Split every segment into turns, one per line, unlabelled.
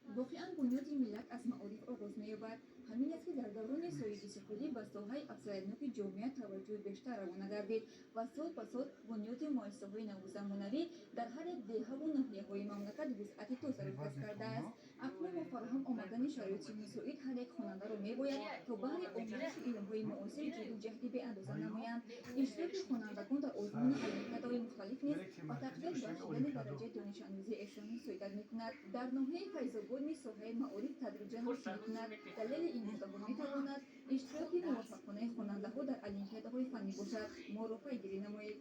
Воқеан, бунёди миллат аз маориф оғоз меёбад. Ҳамин аст, ки дар даврони соҳибистиқлолӣ ба соҳаи афзалиятноки ҷомеа таваҷҷӯҳи бештар равона гардид ва сол ба сол бунёди муассисаҳои наву замонавӣ дар ҳар як деҳаву ноҳияҳои мамлакат вусъати тозаро касб кардааст. Акнун бо фароҳам омадани шароити мусоид ҳар як хонандаро мебояд, то баҳри омӯзиши илмҳои муосир ҷидду ҷаҳди беандоза намоянд. Иштироки хонандагон дар озмуну олимпиадаҳои мухталиф низ ба тақвият бахшидани дараҷаи донишандӯзии эшон мусоидат мекунад. Дар ноҳияи Файзобод низ соҳаи маориф тадриҷан рушд мекунад. Далели ин гуфтаҳо метавонад иштироки муваффақонаи хонандаҳо дар олимпиадаҳои фаннӣ бошад. Моро пайгирӣ намоед.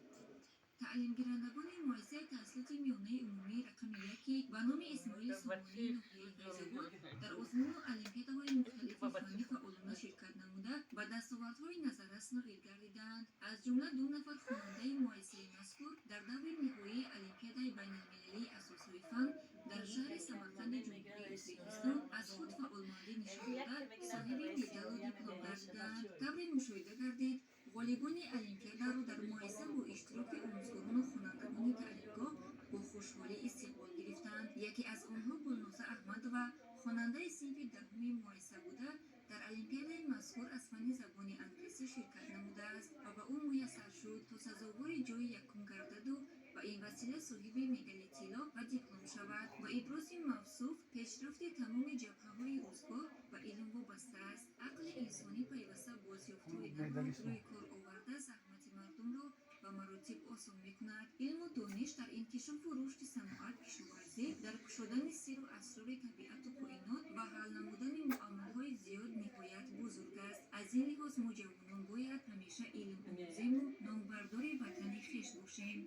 Таълимгирандагони муассисаи таҳсилоти миёнаи умумии рақами яки ба номи Исмоили Сомонии ноҳияи Файзобод дар озмуну олимпиадаҳои мухталифи фаннӣ фаъолона ширкат намуда, ба дастовардҳои назаррас ноил гардидаанд. Аз ҷумла ду нафар хонандаи муассисаи мазкур дар даври ниҳоии олимпиадаи байналмилалии асосҳои фан дар шаҳри Самарқанди Ҷумҳурии Ӯзбекистон аз худ фаъолмандӣ нишон дода, соҳиби медалу диплом гардидаанд. Тавре мушоҳида гардид, ғолибони олимпиадаро дар муассиса бо иштироки омӯзгорону хонандагони таълимгоҳ бо хушҳолӣ истиқбол гирифтанд. Яке аз онҳо Гулноза Аҳмадова, хонандаи синфи 10-уми муассиса буда, дар олимпиадаи мазкур аз фанни забони англисӣ ширкат намудааст ва ба ӯ муяссар шуд, то сазовори ҷои якум гардаду ба ин васила соҳиби медали тилло ва диплом шавад. Ба ибрози мавсуф, пешрафти тамоми ҷабҳаҳои рӯзгор ба илм вобаста аст. Ақли инсонӣ пайваста бозёфтҳои навро рӯи кор оварда, заҳмати мардумро ба маротиб осон мекунад. Илму дониш дар инкишофу рушди саноат, кишоварзӣ, дар кушодани сирру асрори табиату коинот ва ҳал намудани муаммоҳои зиёд ниҳоят бузург аст. Аз ин лиҳоз мо, ҷавонон, бояд ҳамеша илм омӯзему номбардори ватани хеш бошем.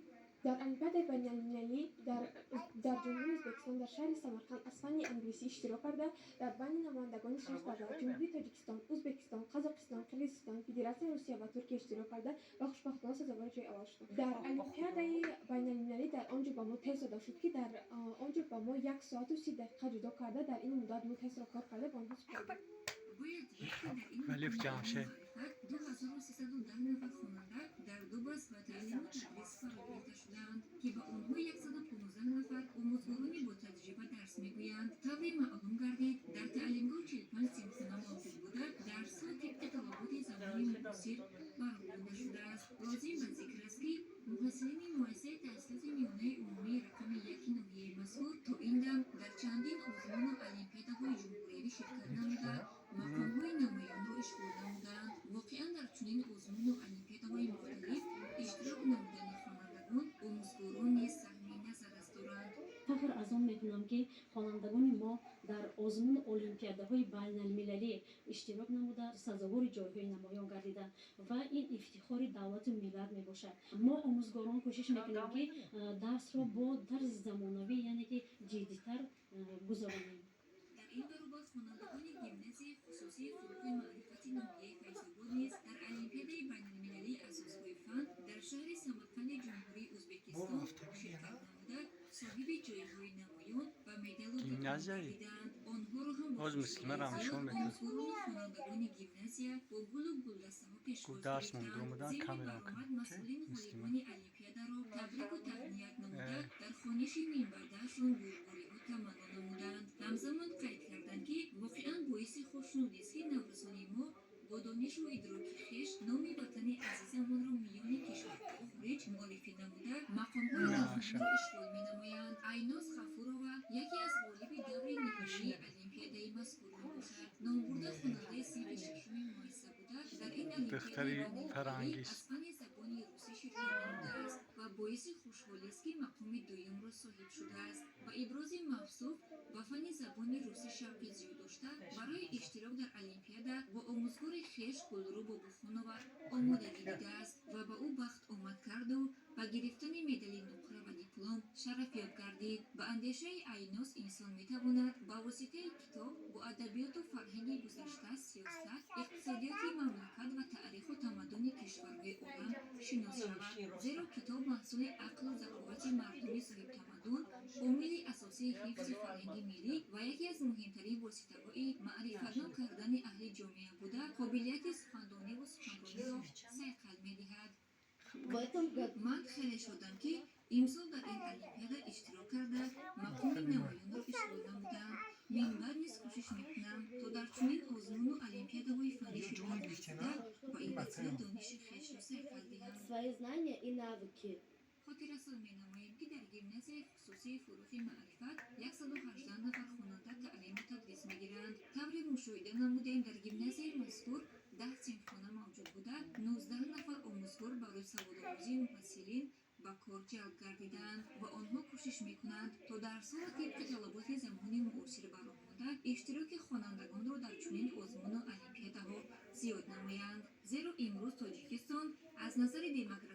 Дар Олимпиадаи байналмилалӣ дар Ҷумҳурии Ӯзбекистон, дар шаҳри Самарқанд аз фанни англисӣ иштирок карда, дар байни намояндагони шаш давлат: Ҷумҳурии Тоҷикистон, Ӯзбекистон, Қазоқистон, Қирғизистон, Федератсияи Русия ва Туркия иштирок карда ва хушбахтона сазовори ҷои аввал шудам. Дар Олимпиадаи байналмилалӣ дар он ҷо ба мо тест дода шуд, ки дар он ҷо ба мо 1 соату 30 дақиқа ҷудо карда, дар ин муддат мо тестро кор карда, ба онҳо супоридем.
Бояд гуфт, ки дар ин
Валиев Ҷамшед.
2310 нафар хонанда дар ду баст ба таълиму тадрис фаро гирифта шудаанд, ки ба онҳо 115 нафар омӯзгорони ботаҷриба дарс мегӯянд. Тавре маълум гардид, дар таълимгоҳ 45 синфхона мавҷуд буда, дарсҳо тибқи талаботи замони муосир ба роҳ монда шудааст. Лозим ба зикр аст, ки муҳассилини муассисаи таҳсилоти миёнаи умумии рақами яки ноҳияи мазкур то ин дам дар чандин озмуну олимпиадаҳои ҷумҳуриявӣ ширкат намуда, мақомҳои намоёнро ишғол намудаанд. Воқеан, дар чунин озмуну олимпиадаҳои мухталиф иштирок намудани хонандагон, омӯзгорон низ саҳми назаррас доранд.
Фахр аз он мекунам, ки хонандагони мо дар озмуну олимпиадаҳои байналмилалӣ иштирок намуда, сазовори ҷойҳои намоён гардида ва ин ифтихори давлату миллат мебошад. Мо, омӯзгорон, кӯшиш мекунем, ки дарсро бо тарзи замонавӣ, яъне ки ҷиддитар гузаронем.
Дар ин баробар хонандагони гимназияи хусусии «Фурӯғи маърифати» ноҳияи Файзобод низ дар олимпиадаи байналмилалии асосҳои фан дар шаҳри Самарқанди Ҷумҳурии Ӯзбекистон ширкат намуда, соҳиби ҷойҳои намоён ва медалу диплом
Гимназияи?
гардидаанд. Онҳоро ҳам бо
Боз Муслима нишон медиҳад.
омӯзгорону хонандагони гимназия бо гулу гулдастаҳо пешвоз
Гуфт, дарс
гирифтанд.
мондуромадан,
Зимни
камера
баромад
кунед.
масъулин
Муслима.
ғолибони олимпиадаро табрику таҳният намуда,
Э.
дар хониши минбаъдаашон бурдбориҳо таманно намуданд. Ҳамзамон қайд карданд, ки воқеан боиси хушнудист, ки наврасони мо бо донишу идроки хеш номи ватани азизамонро миёни кишварҳои хориҷ муаррифӣ намуда, мақомҳои
Маша.
намоёнро ишғол менамоянд. Айноз Ғафурова яке аз ғолиби даври ниҳоии олимпиадаи мазкур мебошад. Номбурда хонандаи синфи шашуми муассиса буда, дар ин
Духтари
олимпиадаи байналмилалӣ
Фарангиз.
аз фанни забони русӣ ширкат намудааст ва боиси хушҳолист, ки мақоми дуюмро соҳиб шудааст. Ба ибрози мавсуф, ба фанни забони русӣ шавқи зиёд дошта, барои иштирок дар олимпиада бо омӯзгори хеш Гулрӯ Бобохонова омодагӣ дидааст ва ба ӯ бахт омад карду ба гирифтани медали нуқра ва диплом шарафёб гардид. Ба андешаи Айноз, инсон метавонад ба воситаи китоб бо адабиёту фарҳанги гузашта, сиёсат, иқтисодиёти мамлакат ва таъриху тамаддуни кишварҳои олам шинос шавад, зеро китоб маҳсули ақлу заковати мардуми соҳибтамаддун, омили асосии ҳифзи фарҳанги миллӣ ва яке аз муҳимтарин воситаҳои маърифатнок кардани аҳли ҷомеа буда, қобилияти сухандониву суханрониро сайқал медиҳад.
В этом году
Ман хеле шодам, ки имсол дар ин олимпиада иштирок карда, мақоми намоёнро ишғол намудам. Минбаъд низ кӯшиш мекунам, то дар чунин озмуну олимпиадаҳои фаннӣ
Ё ҷой
ширкат
гирифтена?
варзида, ба ин васила
Матео.
Дониши хешро сайқал диҳам.
Свои знания и навыки.
Хотиррасон менамоем, ки дар гимназияи хусусии «Фурӯғи маърифат» 118 нафар хонанда таълиму тадрис мегиранд. Тавре мушоҳида намудем, дар гимназияи мазкур 10 синфхона мавҷуд буда, 19 нафар омӯзгор барои саводомӯзии муҳассилин ба кор ҷалб гардидаанд ва онҳо кӯшиш мекунанд, то дарсҳоро тибқи талаботи замони муосир ба роҳ монда, иштироки хонандагонро дар чунин озмуну олимпиадаҳо зиёд намоянд. Зеро имрӯз Тоҷикистон аз назари демографӣ